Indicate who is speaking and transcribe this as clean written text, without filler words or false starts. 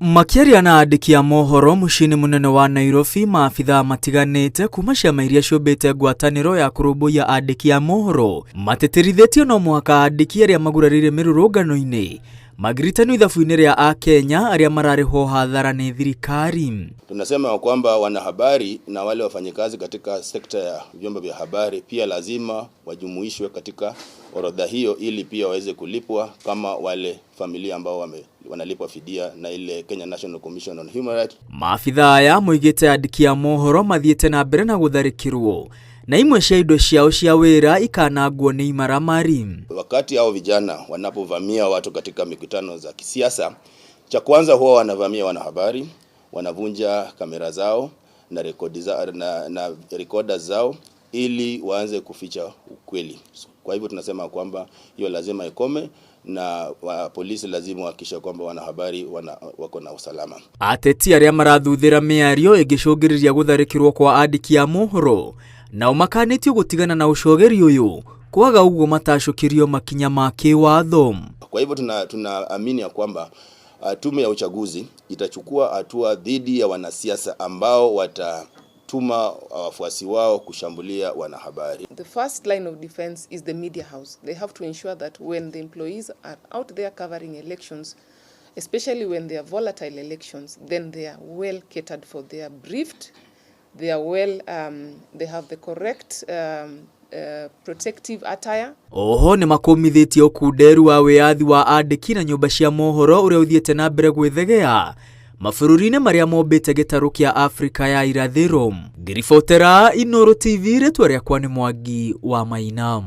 Speaker 1: Makĩaria na andĩki a mohoro mũciĩ-inĩ mũnene wa Nairobi, maabithaa matiganĩte kuma ciama iria ciũmbĩte ngwatanĩro ya kũrũmbũiya andĩki a mohoro matĩtĩrithĩtio no mũhaka andĩki arĩa magurarire mĩrũrũngano-inĩ magiritanio ithabu-inĩ rĩa Akenya arĩa mararĩhwo hathara nĩ thirikari.
Speaker 2: Tunasema kwamba wanahabari na wale wafanyikazi katika sekta ya vyombo vya habari pia lazima wajumuishwe katika orodha hiyo ili pia waweze kulipwa kama wale familia ambao wanalipwa fidia na ile Kenya National Commission on Human Rights.
Speaker 1: Maabithaa aya moigĩte andĩki a mohoro mathiĩte na mbere na gũtharĩkĩrwo na imwe cia indo ciao cia wĩra ikanangwo nĩ imaramari.
Speaker 2: Wakati hao vijana wanapovamia watu katika mikutano za kisiasa, cha kwanza huwa wanavamia wanahabari, wanavunja kamera zao na rekodi za, na recorder zao ili waanze kuficha ukweli. Kwa hivyo tunasema kwamba hiyo lazima ikome na wa polisi lazima wahakikishe kwamba wanahabari wako na usalama.
Speaker 1: Ateti arĩa marathuthĩra mĩario ĩngĩcũngĩrĩria gũtharĩkĩrwo kwa andĩki a mohoro nao makanĩtio gũtigana na ũcogeri ũyũ kwaga ũguo matacũkĩrio makinya ma kĩwatho.
Speaker 2: Kwa hivyo tunaamini ya kwamba tume ya uchaguzi itachukua hatua dhidi ya wanasiasa ambao watatuma wafuasi wao kushambulia wanahabari.
Speaker 3: The first line of defense is the media house. They have to ensure that when the employees are out there covering elections, especially when they are volatile elections, then they are well catered for. They are briefed, they are well, they have the correct protective attire.
Speaker 1: Oho nĩ makũmithĩtie ũkunderu wa wĩyathi wa andĩki na nyũmba cia mohoro ũrĩa ũthiĩte na mbere gwĩthegea mabũrũri-inĩ marĩa mombĩte gĩtarũ kĩa Afrika ya irathĩro. Ngĩribotera Inooro TV, rĩtwa rĩakwa nĩ Mwangi wa Maina.